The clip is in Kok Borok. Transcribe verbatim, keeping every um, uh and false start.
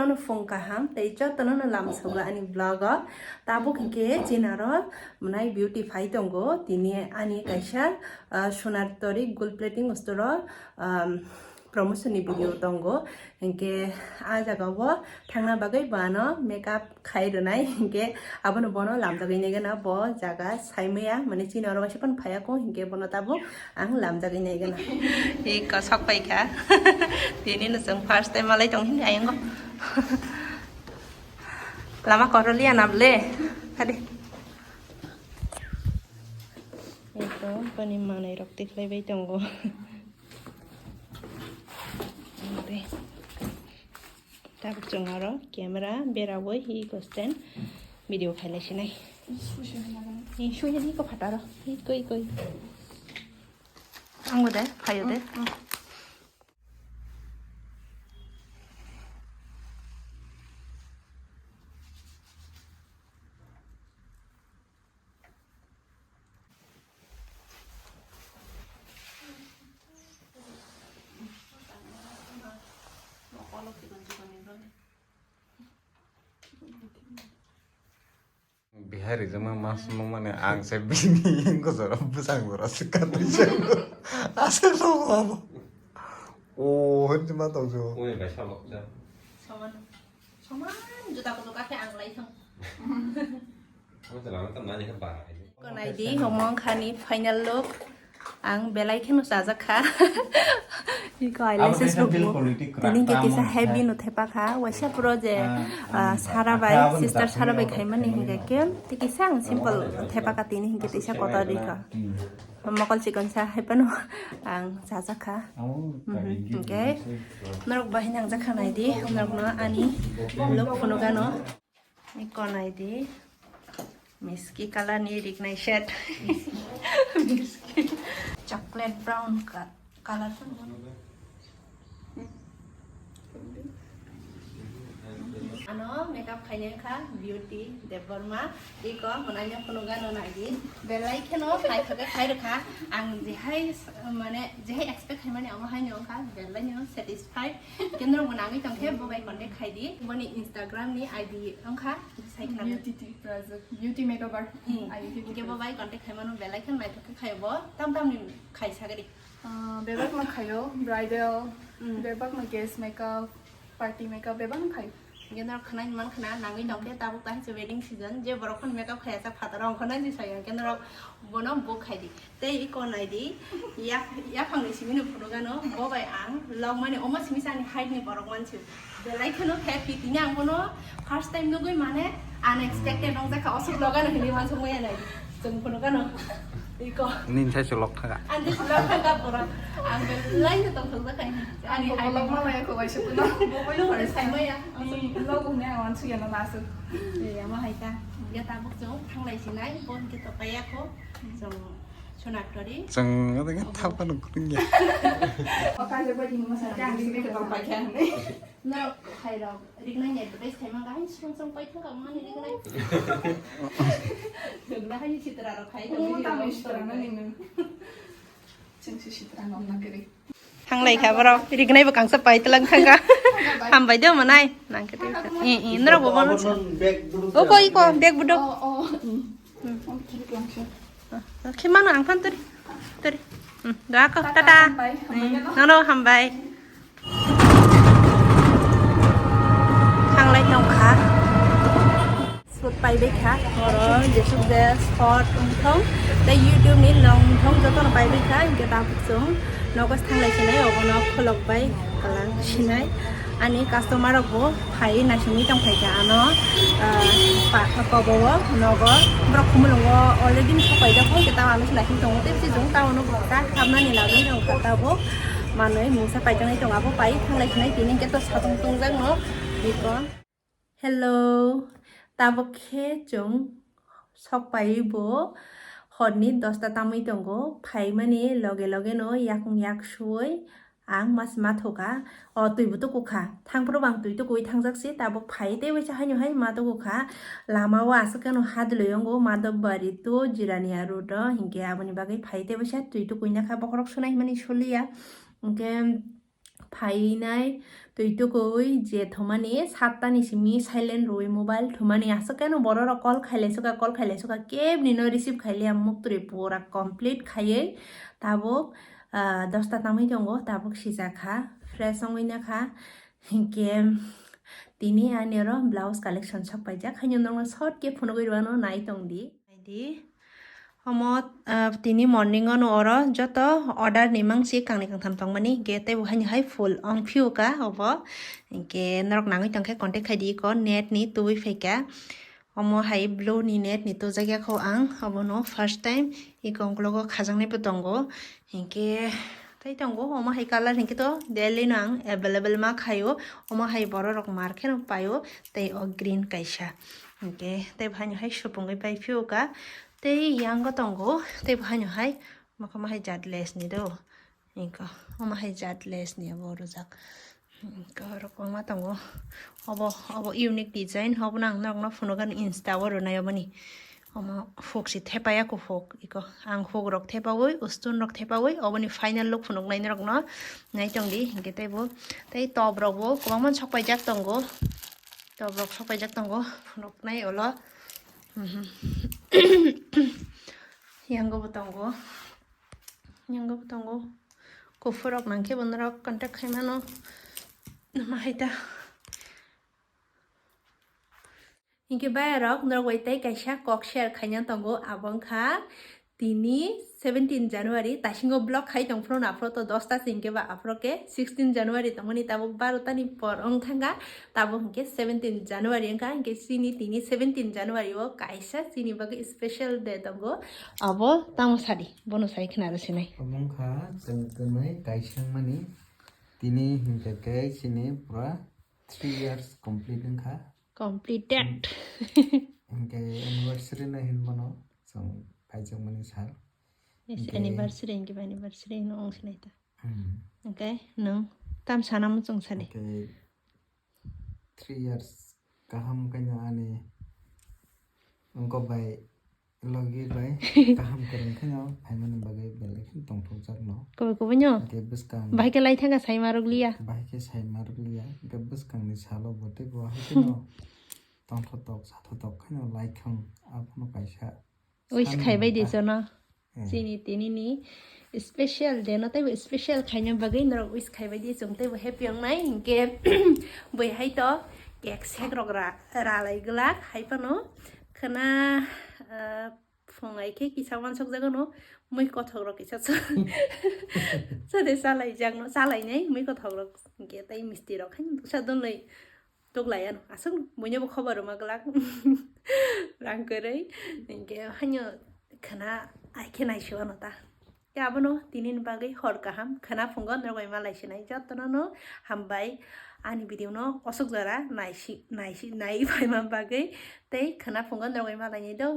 Ano phung kaham tei jotono no lamsogo ani vlog o. Tabuk hinkhe chini aro mwnai beauty phai tongo. Tini ani kaisa, ah, Sonar Tori Gold Plating Store o, um, promotion ni video tongo. Hinkhe ah jaga o thangna bagwi bo ano makeup khai rwnai. Hinkhe abono bono lamjagwi nai gana bo jaga saimaya, mane chini oro waisa phano phaiya kho, hinkhe bono tabuk ang lamjagwi nai gana. Hi kosok pai kha. Tini no chwng first time malai tong hini ayang go. Lama koroliya na ble. Hadi. Eko boni manai rok tikhlai bai tongo. Tabuk chwng aro camera berawi hi ko stand video khailai sinai. Hi suya ni ko phataro. Hi koi koi. Ang de, phayo de. Bihari jama mas mangmani ang se bini gosoro bwsang jora swkang twi se ase rok abo. O hwnti ma tong jo. Oi bai sabok ja. Soman. Soman juta kutuk khe ang lai thang. Amo se lama tam nani khe ba. Ko nai di, omo wngkha ni final look. Ang belai kheno chajak kha. Iko eyelashes rok bo. Tini khe kisa heavy no thepa kha. Waisa puro je, ah, Sara bai, sister Sara bai khaimani hinkhe khe. Tei kisa ang simple thepa kha tini hinkhe tisa kotor ri kha. Mokol chikon sa hai phano ang chajak kha. Mhm. Hinkhe norok bahai nangjak kha nai di. Norok no ani look phunuk ano. Iko nai di. Miski color ni rignai set. Miski. Chocolate brown ka-, color. Ano makeup khainai kha Beauty Debbarma. Iko mwnai phunuk ano nai di. Belai kheno khai thok khai rwkha. Ang jehai s-, mane jehai expect khaimani amo haino wngkha. Belai no satisfied. Kendro bo nangwi tongkhe bo bai contact khai di. Boni Instagram ni I D wngkha. Beauty Tiprajwk, Beauty Makeover. Hmm. Hinkhe bo bai contact khaimano belai khe naithok khe khaio bo. Tam tam ni khai sagri. Ah, bebak no khaio, bridal, hmm, bebak no guest makeup, party makeup, bebak no khaio. Hinkhe norok khwnai man khna nangwi tongkhe tabuk tahai se wedding season, je borok phano makeup khaiya sa phataro wngkha nai se sai hinkhe norok bono book khai di. Tei iko nai di, yak, yaphang ni simi no phunuk ano, bo bai ang log mani omo simi sa ani height ni borok mansi. Belai kheno happy tini ang bono first time nugui mane unexpected wng jakha osok log ano hini wansuk maya nai. Chwng phunuk ano. Iko. Nin sai se log thaka. Ang je log thaka borok. Ang belai no tongthok jakha. Ani height log ma maya ko waisa kuno. Bo bai sai maya. Log ne ang wansuk ya no nasu. Ya ma hai ta. Ya tabuk chwng thanglai sinai bon ke to paya ko. Chwng Sonaktori. Chwng ada kan thapa no kuning ya. Pakai je bagi masa kan di ke tong pakai ni. No, hai rok. Riknai ni advertise khai mang kahini sung sung pai thang ka mani riknai. Riknai hai sitra rok khai. Oh, tamo sitra na ni. Chwng si sitra no na kiri. Thanglai kha borok, riknai bo kangsa pai tlang thangkha. Hambai de manai, nang khe tei. I, i, norok bo bono sa. O koi ko, bag budok. Oh, oh. Khe mano ang phan turi. Turi. Hmm, doa ko, tata. Tata, hambai, hambai. Hmm, nono hambai. Thanglai tongkha. Sot paibai kha, oro jesuk je short wngthong, tei YouTube ni long wngthong jotono paibai kha, hinkhe tabuk chwng nogo thanglai sinai, obono khulok bai kwlang sinai. Ani customer rok bo phai naisingwi tongphai kha ano, ah, pa-, kobo o nogo borok khumulwngo already sok paijak bo, hinkhe tamo ano se naising tongo, tei bisi chwng tamo no bwkha habnani lagwi tongkha tabuk manwi mungsa paijaknai tongo, abo pai thanglai sinai tini hinkhe to satung tungjakno bikon. Hello, tabuk khe chwng sok paiwi bo horni dosta tamwi tongo, phaimani loge loge no yakung yak suwi ang mas ma thokha. O twi bo tukukha, thangphuru bo ang twi tukuwi thangjak si, tabuk phai tei waisa haino hai ma tukukha. Lama o aswk khe no hadlwi wngo, Madhobari to Jirania road o, hinkhe aboni bagwi phai tei waisa twi tukuwi nakha, bokhorok sunai himani soliya. Hinkhe phainai twi tukui je thumani satta ni simi silent rwi mobile thumani aswk khe no borok rok call khailai suka call khailai suka kebni no receive khailai ang muktwi pura complete khaiwi tabuk ah, dosta tangwi tongo tabuk sijak kha fresh wngwi nakha hinkhe tini ani oro blouse collection sok paijak haino norokno short khe phunugwi rwano nai tongdi. Naidi. Omo, ah, tini morning ono oro joto order ni mangsi kangni kangtham tongmani, hinkhe teibo haino hai full ong phiyuka obo. Hinkhe norok nangwi tongkhe contact khaidi iko net ni tubui phaika. Omo hai blue ni net ni tujakya kho ang, obono first time iko ungkologo khajaknai bo tongo. Hinkhe tei tongo omo hai colour hinkhe to daily no ang available ma khaio. Omo hai borok rok mar kheno paio tei o green kaisa. Hinkhe tei bo haino hai supungwi pai phiyuka. Tei yango tongo, tei bo haino hai, mokamo hai jat lace ni do. Inko, omo hai jat lace ni abo rwjak. Inko, oro kwbangma tongo. Obo, obo unique design, obono ang norokno phunukgani Insta o rwnai oboni. Omo huk si thepaya kuphuk, iko. Ang huk rok thepawi, ustun rok thepawi, oboni final look phunuknai norokno nai tongdi. Hinkhe tei bo, tei top rok bo kwbangma sok paijak tongo. Top rok sok paijak tongo, phunuknai ulo. Mhm. Yango bo tongo. Yango bo tongo. Kuphur rok nangkhe bo norok contact khai mano. Nama hai ta. Hinkhe bayarok norok bai tei kaisa kok share khaina tongo, abo wngkha tini seventeen January, taisingo vlog khai tong phuru aphuru to dosta se hinkhe ba aphuru khe sixteen January tongmani tabuk baro ta ni por wng thangkha, tabuk hinkhe seventeen January wngkha, hinkhe chini tini seventeen January o kaisa chini bagwi special day tongo. Abo tamo sadi, bono sai khna rw sinai. Omo wngkha chwng twnwi kaisa wngmani, tini hinkhe khe chini pura three years complete wngkha. Completed. Hinkhe anniversary no hinmano chwng phaijakmani sal. Yes, hinkhe anniversary hinkhe ba anniversary hino wng sinai ta. Hmm. Hinkhe nwng tam sana muchung sadi. Hinkhe three years kaham khaino ani wngkok bai logi bai kaham kwrwng khaino phaimani bagwi belai kheno tongthokjakno. Kubui kubui no. Hinkhe bwskang. Bahai khe lai thangkha sai marwk liya. Bahai khe sai marwk liya. Hinkhe bwskangni salo bo tei bo hai kheno tongthotok sathotok khaino lai thang abono kaisa. Wish sanmung khaibai di ta. Jono. Eh. Chini tini ni special day no teibo special khaina bagwi norok wish khaibai di chwng teibo happy wngnai hinkhe bui hai to cake sek rok ra ralai glak hai phano khwna ah, phung hai khe kisa wansuk jago no mui kothok rok kisa chade chalai jak no chalai nai mui kothok rok hinkhe tei misti rok hai bwsa dol nai. Tuklai ano aswk buino bo khobor rwma glak rang kwrwi hinkhe haino khwna ai khe naisio ano ta. Khe abono tini ni bagwi hor kaham khwna phungo norok bai malai sinai jotono no hambai ani video no osok jora naisi naisi nai phaima bagwi tei khwna phungo norok bai malai nai do.